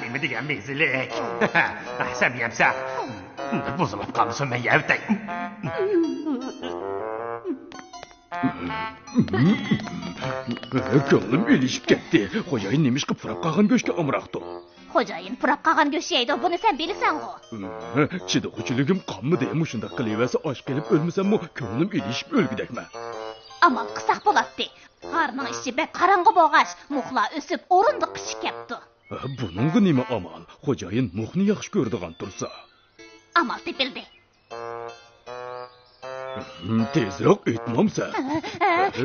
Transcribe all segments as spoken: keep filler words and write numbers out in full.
نېمە دېگەن مېزىلىك؟ سەن يەمسە، بۇزۇلۇپ قالمىسۇن، مەن يەۋېتەي. كۆڭلۈم ئېلىشىپ كەتتى. خوجايىن نېمىشقا پۇراپ قالغان گۆشكە ئامراقتۇ؟ خوجايىن پۇراپ قالغان گۆش يەيدۇ، بۇنى سەن بىلىسەنغۇ؟ چىدىغۇچىلىكىم قالمىدى. مۇشۇنداق قىلىۋەرسە، ئاچ قېلىپ ئۆلمىسەممۇ، كۆڭلۈم ئېلىشىپ ئۆلگۈدەكمەن. ئامال قىلساق بولاتتى. غارنىڭ ئىچى بەك قاراڭغۇ بولغاچ، مۇخلار ئۆسۈپ، ئورۇندۇق قىچىشىپ كەپتۇ. بۇنىڭغا نېمە ئامال؟ خوجايىن مۇخنى ياخشى كۆرىدىغان تۇرسا. ئامال تېپىلدى. تېزرەك ئېيتمامسەن؟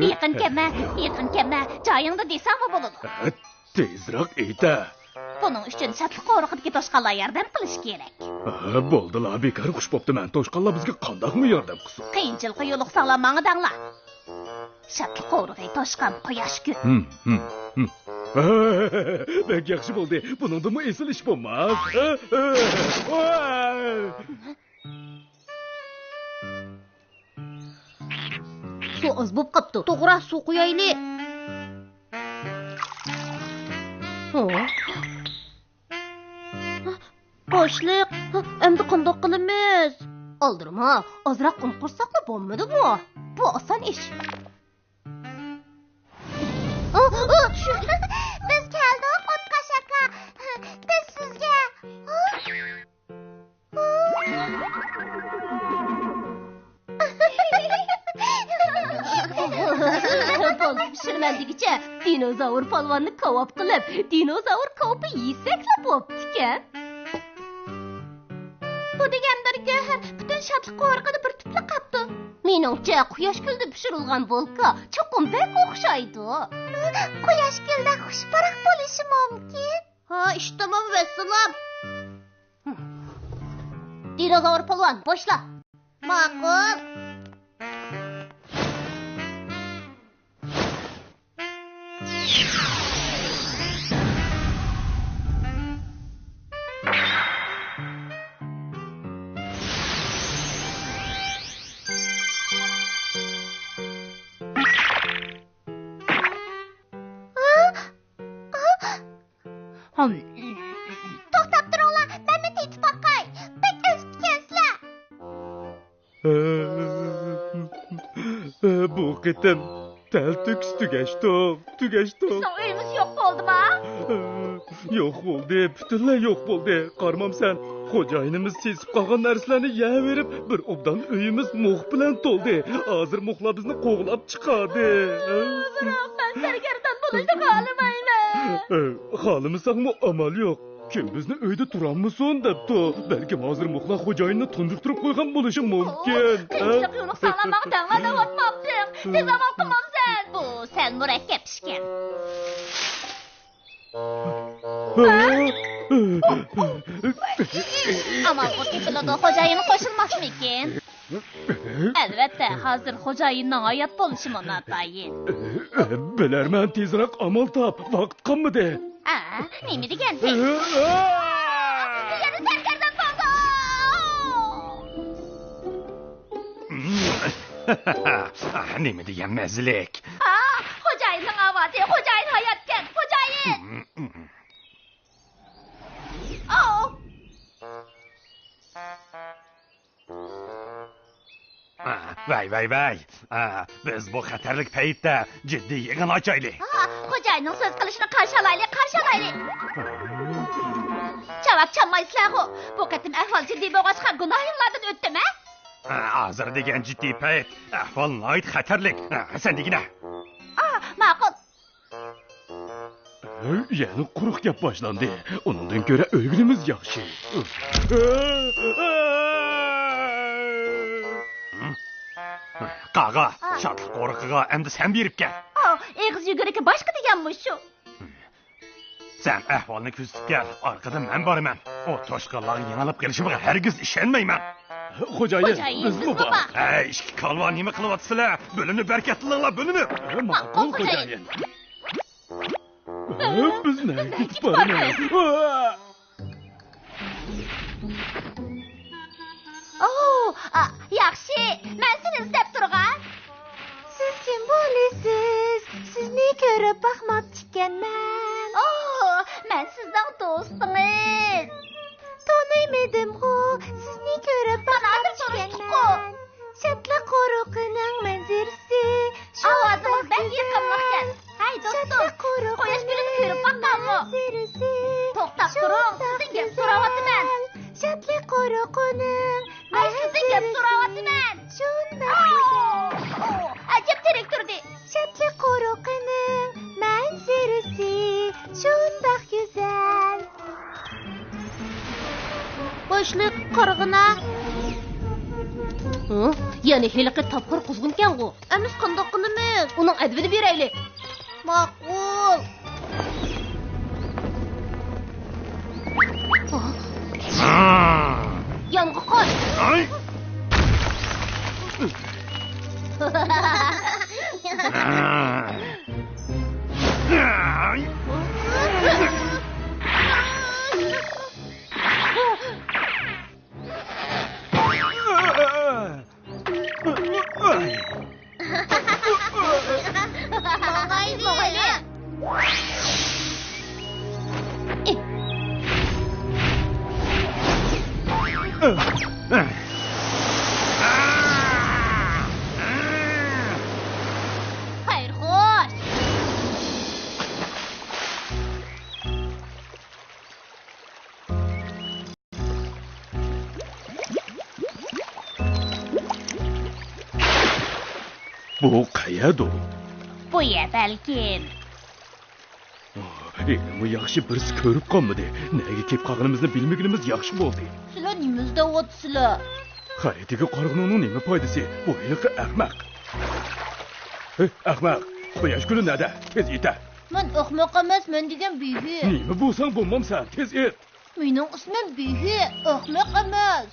يېقىن كەلمە، يېقىن كەلمە. جايىڭدا دېسەڭمۇ بولىدۇ. تېزرەك ئېيتە. بۇنىڭ ئۈچۈن شادلىق قورۇقىدىكى توشقانلار ياردەم قىلىشى كېرەك. بولدىلا، بىكار خۇش بوپتىمەن. توشقانلار بىزگە قانداقمۇ ياردەم قىلسۇن؟ قىيىنچىلىققا يولۇقساڭلار، ماڭىدىڭلار. شادلىق قورۇقى، توشقان، قۇياش، گۈل. ھىم، ھىم، ھىم. بەك ياخشى بولدى. بۇنىڭدىنمۇ ئېسىل ئىش بولماس. سۇ ئاز بولۇپ قاپتۇ. توغرا، سۇ قۇيايلى. ھە؟ باشلىق، ئەمدى قانداق قىلىمىز؟ ئالدىرىما، ئازراق ئۇن قۇرساقلا بولمىدىمۇ؟ بۇ ئاسان ئىش. بىز كەلدۇق، ئوتقاش ئاكا. بىز سىزگە. بول، پىشۇرىمەن دېگۈچە، دىنوزاۋر پالۋاننى كاۋاپ قىلىپ، دىنوزاۋر كاۋىپى يېسەكلا بوپتىكەن. بۇ دېگەن بىر گۆھەر پۈتۈن شادلىق قورۇقىدا بىر تۈپلا قاپتۇ. مېنىڭچە، قۇياش كۈلىدە پىشۇرۇلغان بولكا چوقۇم بەك ئوخشايدۇ. قۇياش كۈلىدە خۇش پۇراق بولۇشى مۇمكىن. ھا، ئىشتىمۇ ۋەسسالام. دىنوزاۋر پالۋان، بوشلا. ماقۇل. توختاپ تۇرۇڭلار، مەنمۇ تېتىپ باقاي. بەك ئەزىپتىكەنسىلەر. بۇ قېتىم تەلتۆكۈس تۈگەشتۇق، تۈگەشتۇق. بىزنىڭ ئۆيىمىز يوق بولدىما؟ يوق بولدى، پۈتۈنلەي يوق بولدى. قارىمامسەن، خوجايىنىمىز سېسىپ قالغان نەرسىلەرنى يەۋېرىپ، بىر ئوبدان ئۆيىمىز مۇخ بىلەن تولدى. ھازىر مۇخلار بىزنى قوغلاپ چىقاردى. ئازراق مەن سەرگەردان بولۇشنى خالىمايمەن. خالىمىساڭمۇ ئامال يوق. كىم بىزنى ئۆيدە تۇرالمىسۇن دەپتۇ. بەلكىم ھازىر مۇخلار خوجايىننى تۇنجۇقتۇرۇپ قويغان بولۇشى مۇمكىن. قىيىنچىلىق يولۇقساڭلار ماڭا دەڭلار دەۋاتمامتىڭ. تېز ئامال قىلمامسەن؟ بۇ سەل مۇرەككەپ ئىكەن. ئامال بۇ تېپىلىدۇ، خوجايىن قوشۇلماسمىكىن؟ ئەلۋەتتە، ھازىر خوجايىننىڭ ھايات بولۇشىمۇ ناتايىن. بىلەرمەن، تېزرەك ئامال تاپ، ۋاقىت قالمىدى. ئا، نېمە دېگەن؟ يەنە سەرگەردان بولدۇم. نېمە دېگەن مەززىلىك. ئا، خوجايىننىڭ ئاۋازى، خوجايىن ھاياتكەن، خوجايىن. ئاۋ. ۋەي، ۋەي، ۋەي. بىز بۇ خەتەرلىك پەيتتە جىددىي يىغىن ئاچايلى. ھا، خوجايىننىڭ سۆز قىلىشىنى قارشى ئالايلى، قارشى ئالايلى. چاۋاك چالمايسىلەرغۇ؟ بۇ قېتىم ئەھۋال جىددىي بولغاچقا گۇناھىڭلاردىن ئۆتتىم، ھە؟ ھازىر دېگەن جىددىي پەيت. ئەھۋال ناھايىتى خەتەرلىك. سەن دېگىنە. ئا، ماقۇل. يەنە قۇرۇق گەپ باشلاندى. ئۇنىڭدىن كۆرە ئۆلگىنىمىز ياخشى. قاغا، شادلىق قورۇقىغا ئەمدى سەن بېرىپ كەل. ئا، ئېغىز يۈگۈرۈكى باشقا دېگەن مۇشۇ. سەن ئەھۋالنى كۆزىتىپ كەل، ئارقىدىن مەن بارىمەن. ئۇ توشقانلارغا يېڭىلىپ قېلىشىمغا ھەرگىز ئىشەنمەيمەن. خوجايىن، خوجايىن، بىزمۇ بىزمۇ بار. بار. ھەي، ئىككى كالۋا نېمە قىلىۋاتىسىلەر؟ بۆلۈنۈپ ھەرىكەت قىلىڭلار، بۆلۈنۈپ. ماقۇل، خوجايىن. بىز نەگە كېتىپ بارىمىز؟ ئوو، ئا، ياخشى، مەن سېنى ئىزدەپ تۇرغان. سىز كىم بولىسىز؟ سىزنى كۆرۈپ باقماپتىكەنمەن. ئوھ، مەن سىزنىڭ دوستىڭىز. تونۇيمىدىمغۇ، سىزنى كۆرۈپ مانا ھازىر باقماپتىكەنمەن. تونۇشتۇققۇ. شادلىق قورۇقىنىڭ مەنزىرىسى ئاۋازىڭىز بەك يېقىملىقكەن. ھەي، دوستۇم، قۇياش گۈلىنى كۆرۈپ باققانمۇ؟ توختاپ تۇرۇڭ، سىزدىن گەپ سوراۋاتىمەن. شادلىق قورۇقىنىڭ ھەي، سىزدىن گەپ سوراۋاتىمەن. شۇنداق گۈزەل. ئەجەب تىرىك تۇردى. شادلىق قورۇقىنىڭ مەنزىرىسى شۇنداق گۈزەل. باشلىق، قارىغىنا. ھە؟ يەنە ھېلىقى تاپقۇر قۇزغۇنكەنغۇ. ئەمىسە قانداق قىلىمىز؟ ئۇنىڭ ئەدىپىنى بېرەيلى. ماقۇل. يانغا قاچ. ماڭايلى. خەير خوش. بۇ قەيەردۇ؟ بۇ يەر بەلكىم. ھېلىمۇ ياخشى بىرسى كۆرۈپ قالمىدى. نەگە كېلىپ قالغىنىمىزنى بىلمىگىنىمىز ياخشى بولدى. سىلەر نېمە ئىزدەۋاتىسىلەر؟ خەرىتىگە قارىغىنىڭنىڭ نېمە پايدىسى؟ بۇ ھېلىقى ئەخمەق. ھەي، ئەخمەق! قۇياش گۈلى نەدە؟ تېز ئېيتە! مەن ئەخمەق ئەمەس، مەن دېگەن بىھۇ. نېمە بولساڭ بولمامسەن، تېز ئېيت! مېنىڭ ئىسمىم بىھۇ، ئەخمەق ئەمەس.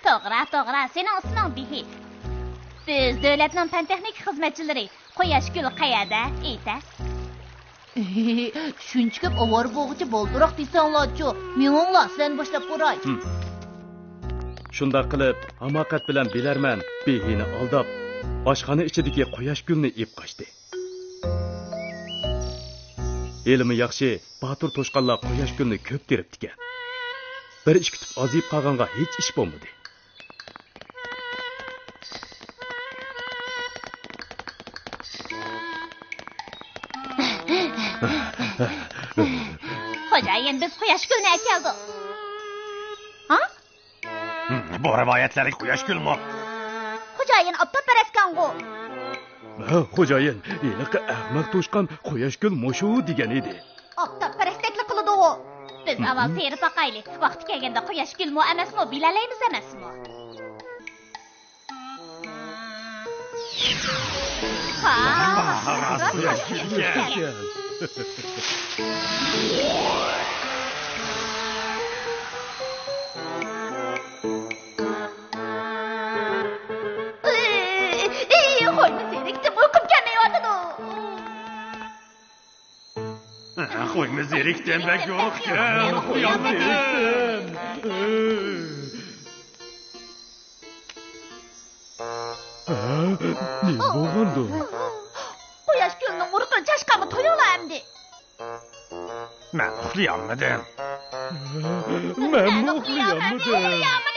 توغرا، توغرا، سېنىڭ ئىسمىڭ بىھۇ. بىز دۆلەتنىڭ پەن-تېخنىكا خىزمەتچىلىرى. قۇياش گۈل قەيەردە؟ ئېيتە. شۇنچە كۆپ ئاۋارە بولغۇچە بالدۇراق دېسەڭلارچۇ. مېڭىڭلار، سىلەرنى باشلاپ قوراي. ھىم. شۇنداق قىلىپ، ھاماقەت بىلەن بىلەرمەن بىھۇنى ئالداپ، ئاشخانا ئىچىدىكى قۇياش گۈلنى ئېلىپ قاچتى. ھېلىمۇ ياخشى، باتۇر توشقانلار قۇياش گۈلنى كۆپ تېرىپتىكەن. بىر ئىش كۈتۈپ ئازىيىپ قالغانغا ھېچ ئىش بولمىدى. خوجايىن، بىز قۇياش گۈلىنى ئەكەلدۇق. ھا؟ بۇ رىۋايەتلەردىكى قۇياش گۈلمۇ؟ خوجايىن ئاپتاپپەرەسكەنغۇ. ھە، خوجايىن، ھېلىقى ئەخمەق توشقان قۇياش گۈل مۇشۇ دېگەن ئىدى. ئاپتاپپەرەستەكلا قىلىدىغۇ. بىز ئاۋۋال سېرىپ باقايلى. ۋاقتى كەلگەندە قۇياش گۈلمۇ ئەمەسمۇ، بىلەلەيمىز ئەمەسمۇ. ھا، راست قۇياش گۈل ئىكەن. ئېي، ئېي، خويمۇ زېرىكتىم، ئۇيقۇم كەلمەيۋاتىدۇ. خويمۇ زېرىكتىم، بەك يورۇقكەن. ئۇخلىيالمىدىم. ھە؟ نېمە بولغاندۇ؟ قۇياش گۈلنىڭ ئۇرۇقىنى چاشقانغا تويۇڭلار ئەمدى. مەن ئۇخلىيالمىدىم. مەنمۇ ئۇخلىيالمىدىم.